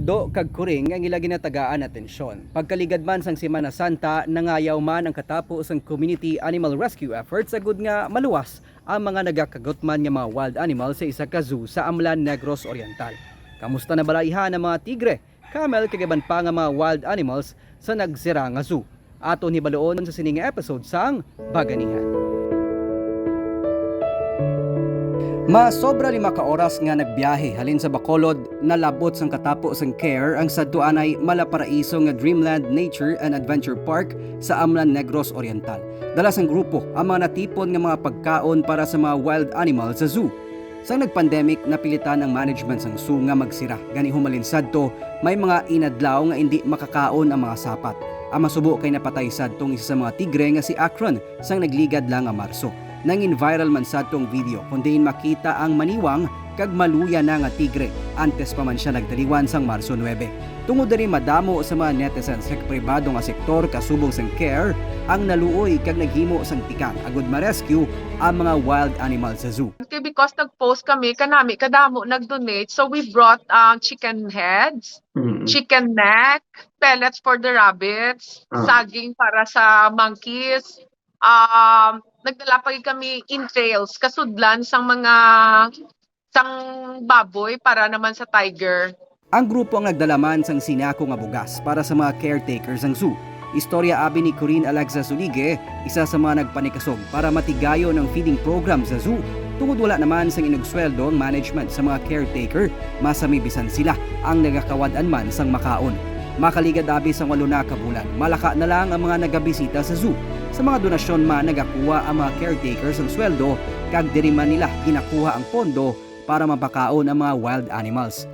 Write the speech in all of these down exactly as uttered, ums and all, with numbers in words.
Pondo kag Kuring ang ila ginatagaan atensyon. Pagkaligad man sang Semana Santa, nangayaw man ang katapo sang community animal rescue efforts agud nga maluwas ang mga nagakagutman nga mga wild animals sa isa ka zoo sa Amlan, Negros Oriental. Kamusta na bala ang mga tigre, camel kag iban pa nga mga wild animals sa nagsira nga zoo? Aton hibaluon sa sini nga episode sang Baganihan. Masobra lima ka oras nga nagbiyahe halin sa Bacolod, nalabot sang katapo sang CARE ang sadto anay Malaparaiso nga Dreamland Nature and Adventure Park sa Amlan, Negros Oriental. Dala sang grupo ang mga natipon nga mga pagkaon para sa mga wild animals sa zoo. Sang nag-pandemic, napilitan ang management sang zoo nga magsira. Gani, humalin sadto, may mga inadlaw nga indi makakaon ang mga sapat. Ang masubo kay napatay sadto ang isa sa mga tigre nga si Akron sang nagligad lang nga Marso. Nangin-viral man sadto ang video kon diin makita ang maniwang kag maluya na nga tigre antes pa man sia nagtaliwan sang Marso nuebe. Tungod diri, madamo sa mga netizens kag pribado nga sektor kasubong sang CARE ang naluoy kag naghimo sang tikang agud ma-rescue ang mga wild animals sa zoo. Okay, because nag-post kami, kanami kadamo nag-donate. So we brought uh, chicken heads, Mm. chicken neck, pellets for the rabbits, Ah. saging para sa monkeys. Um, nagdala pa gid kami entrails, kasudlan sang mga sang baboy para naman sa tiger. Ang grupo ang nagdala man sang sinako nga bugas para sa mga caretakers sang zoo. Istorya abi ni Corinne Alexa Zuligue, isa sa mga nagpanikasog para matigayon ang feeding program sa zoo. Tungod wala naman sang inugsuweldo ang management sa mga caretaker, masami bisan sila ang nagakawad-an man sang makaon. Makaligad abi sang walo na ka bulan, malaka na lang ang mga nagabisita sa zoo. Sa mga donasyon man nagakuha ang mga caretakers sang sweldo, kag diri man nila ginakuha ang pondo para mapakaon ang mga wild animals.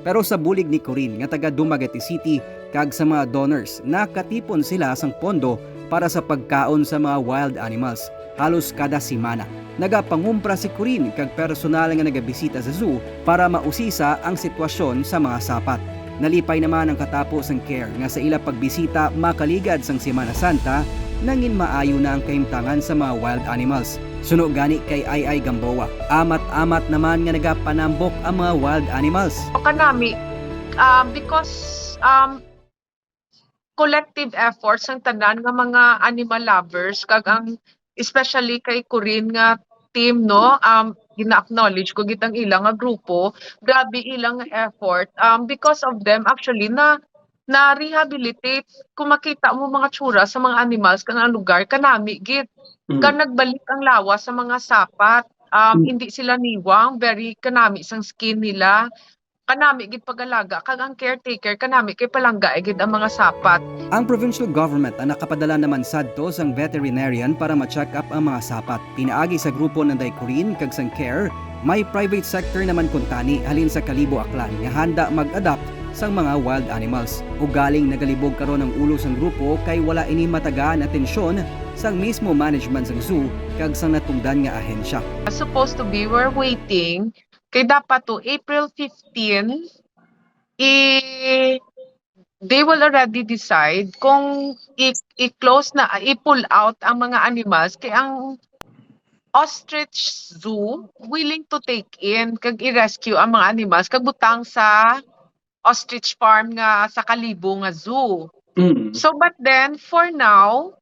Pero sa bulig ni Corinne nga taga Dumaguete City kag sa mga donors, nakatipon sila sang pondo para sa pagkaon sa mga wild animals. Halos kada semana, nagapangumpra si Corinne kag personal nga nagabisita sa zoo para mausisa ang sitwasyon sa mga sapat. Nalipay naman ang katapo sang care nga sa ila pagbisita makaligad sang Semana Santa, nangin maayo na ang kahimtangan sa mga wild animals. Suno gani kay Ai Gamboa, amat-amat naman nga nagapanambok ang mga wild animals. O kanami, um, because um, collective efforts ang tanan nga mga animal lovers, kag ang, especially kay Corinne nga team, no, um, gina-acknowledge ko gid ang ila nga grupo. Grabe ilang effort. Um, because of them, actually, na na-rehabilitate, kung makita mo mga tsura sa mga animals kang ang lugar, kanami gid. Mm. Kag nagbalik ang lawas sa mga sapat. Um, Mm. Hindi sila niwang, very kanami sang skin nila. Kanami gid pag-alaga, kag ang caretaker kanami kay palangga gid ang mga sapat. Ang provincial government ang nakapadala naman sadto sang veterinarian para ma-check up ang mga sapat. Pinaagi sa grupo ni Inday Corinne kag sang care, may private sector naman kuntani halin sa Kalibo, Aklan nga handa mag-adopt sang mga wild animals. Ugaling nagalibog karon ang ulo sang grupo kay wala ini matagaan atensyon sang mismo management sang zoo kag sang natungdan nga ahensya. Supposed to be, we're waiting. Kay dapat to April fifteen, i they will already decide kung i- i-close na, i-pull out ang mga animals. Kay ang Ostrich Zoo willing to take in kag i-rescue ang mga animals kag butang sa ostrich farm nga sa Kalibo nga zoo. Mm. So, but then, for now,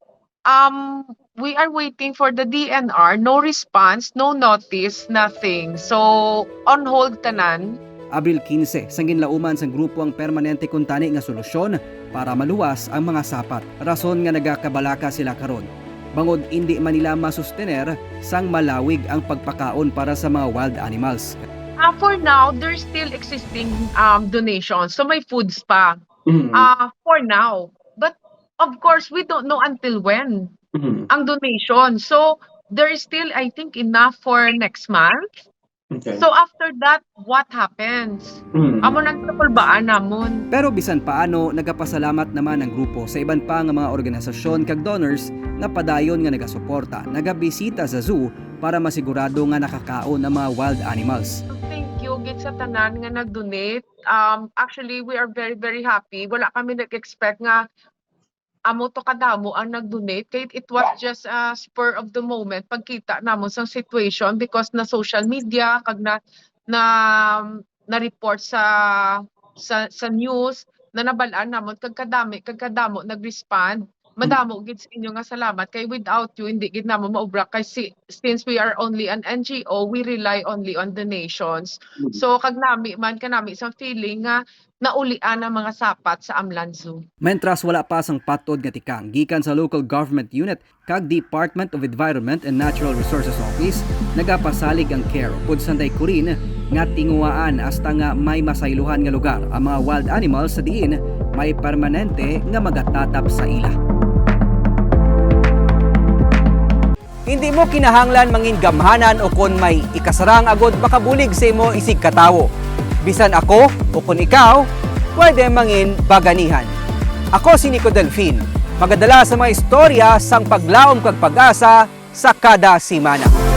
um, we are waiting for the D N R. No response, no notice, nothing. So, on hold tanan. Abril quince, sang ginlauman sang grupo ang permanente kuntani nga solusyon para maluwas ang mga sapat. Rason nga nagakabalaka sila karon, bangod indi man nila masustener sang malawig ang pagpakaon para sa mga wild animals. Ah, for now, there's still existing um, donations. So, may foods pa. Mm. Ah, for now. But, of course, we don't know until when Mm. ang donation. So, there is still, I think, enough for next month. Okay. So, after that, what happens? Mm. Amo nang kakulbaan namon. Pero bisan paano, nagapasalamat naman ang grupo sa iban pa nga mga organisasyon kag donors nga padayon nga nagasuporta, nagabisita sa zoo para masigurado nga nakakaon ang mga wild animals. Thank you gid sa tanan nga nag-donate. Um, actually, we are very, very happy. Wala kami nag-expect nga amo to kadamo ang nag-donate. Kay it was just a spur of the moment pagkita namon sang situation because na social media kag na na na-report sa sa sa news na nabal-an namon, kag kadami, kag kadamo nag-respond. Madamo gid sa inyo nga salamat, kay without you hindi gid namon maubra, kay si, since we are only an N G O, we rely only on donations. So kag nami man, kanami sa feeling nga naulian ang mga sapat sa Amlan Zoo. Mentras wala pa sang patod nga tikang gikan sa local government unit kag Department of Environment and Natural Resources Office, nagapasalig ang care upod Sanday Kurin nga tinguhaan hasta nga may masaylohan nga lugar ang mga wild animals sa diin may permanente nga magatatap sa ila. Hindi mo kinahanglan mangin gamhanan o kon may ikasarang agod makabulig sa imo isig katawo. Bisan ako o kon ikaw, pwede mangin baganihan. Ako si Nico Delfin, magadala sa mga istorya sang paglaom kag pag-asa sa kada semana.